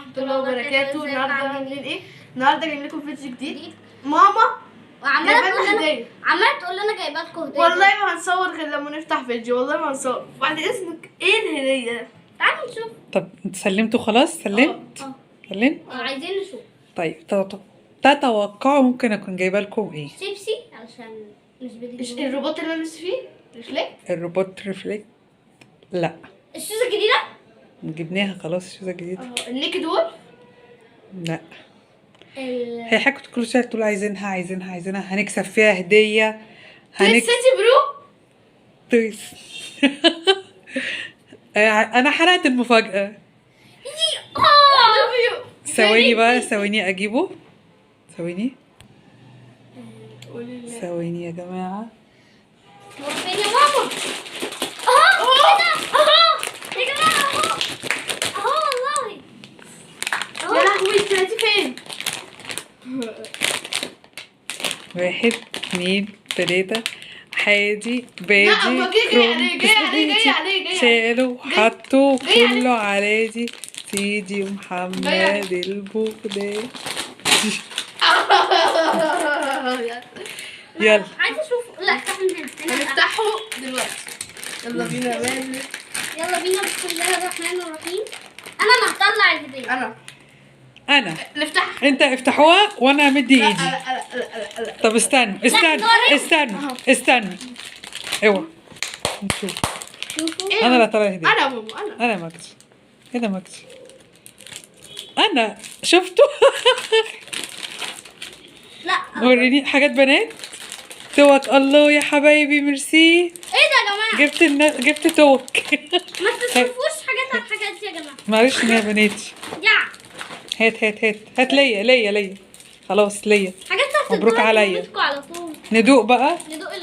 ورحمة الله وبركاته. النهارده عاملين ايه؟ النهارده جايين لكم فيديو جديد. ماما وعماله تقول لنا، عماله تقول لنا جايبه لكم هديه. والله ما هنصور غير لما نفتح فيديو، والله ما هنصور. بعد اذنك ايه الهدية؟ تعالوا نشوف. طب انت سلمتوا خلاص؟ سلمت؟ سلمت؟ عايزين نشوف. طيب تتوقعوا ممكن اكون جايبه لكم ايه؟ شيبسي علشان مش بدي الروبوت اللي انا نفسي فيه Reflect. الروبوت Reflect؟ لا. ال shoes الجديدة؟ جبناها خلاص ال shoes الجديدة. ال Naked Wolfe؟ لا. هي حاجة كل شوية تقول عايزينها عايزينها عايزينها، هنكسب فيها هديه. هنكسب City Pro. تويس. انا حرقت المفاجاة. ثواني بقى، ثواني اجيبه. ثواني ثواني يا جماعة. فين يا ماما؟ اهو ايه ده؟ اهو يا جماعة، اهو اهو والله. يا لهوي انت فين؟ 1 2 3 حادي بادي. لا جاي عليه جاي عليه جاي عليه جاي. شالوا حطوا كله على دي سيدي محمد البغدادي. يلا عايزه اشوف. لا افتحه من هنا. هنفتحه دلوقتي. يلا بينا يا مان. يلا بينا. بسم الله الرحمن الرحيم. انا اللي هطلع الهدية. انا نفتحها. انت افتحوها وانا همد ايدي. لا لا لا لا. طب استنى استنى استنى استنى. اوعى نشوف. انا اللي هطلع الهدية. انا ماما، انا ماكس. ايه ده ماكس؟ انا شفته. لا وريني حاجات بنات. توك. الله يا حبايبي ميرسي. ايه ده يا جماعة؟ جبت توك. ما تصرفوش حاجات على الحاجات دي يا جماعة. معلش يا بناتي. يا هات هات هات هات. ليا ليا ليا خلاص ليا. حاجات مبروك عليا. على طول ندوق بقى. ندوق ايه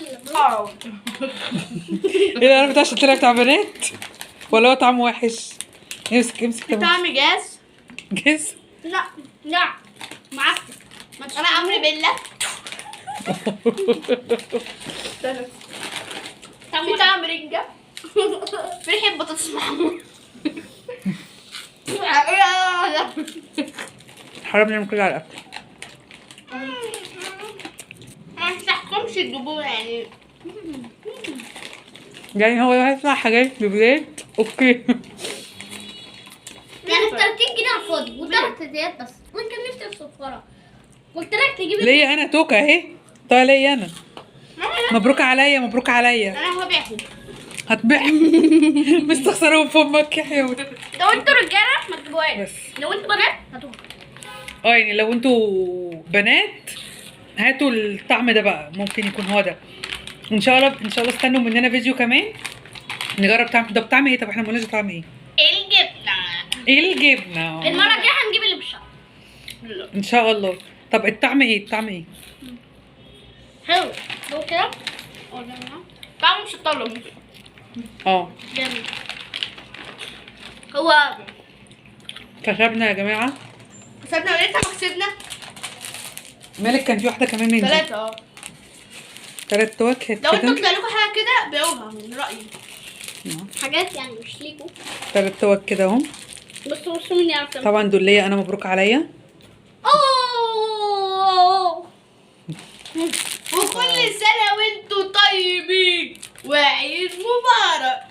ده؟ انا عشان طلع بتاع بنات ولا هو طعمه وحش؟ امسك امسك. طعم جاز. جاز؟ لا لا معفن. انا عمري بالله. في طعم رنجة. في ريحة بطاطس محمول. حرام نعمل كل على الاكل. ما انصحكمش تجيبوه يعني. يعني هو هيطلع حاجات لبلاد. okay يعني ب 30 جنيه على الفاضي وثلاث هديات بس. وانت كان نفسي في صفارة. قلت لك تجيب ليا انا توكه اهي. طيب ليا انا. مبروك عليا مبروك عليا. انا هبيعهم. هتبيع؟ مستخسرهم في امك يا حيوان. لو انتوا رجاله ما تجيبوهاش، لو انتوا بنات هاتوها. يعني لو انتوا بنات هاتوا الطعم ده بقى، ممكن يكون هو ده. ان شاء الله ان شاء الله. استنوا مننا فيديو كمان نجرب طعم ده. بطعم ايه؟ طب احنا ما قلناش طعم ايه؟ الجبنة. الجبنة المرة الجاية هنجيب اللي بالشطه ان شاء الله. طب الطعم ايه؟ الطعم ايه؟ حلو لو كده طعمه مش الطلب. جامد. هو كسبنا يا جماعة. كسبنا ولا لسه ما كسبنا؟ مالك كان في واحدة كمان من دي. 3. 3 توك. لو انتوا طلع لكم حاجة كده بيعوها من رايي. حاجات يعني مش ليكوا. 3 توك كده اهو. بصوا بصوا مين يعرف. طبعا دول ليا انا. مبروك عليا. اوه وكل سنة وانتوا طيبين وعيد مبارك.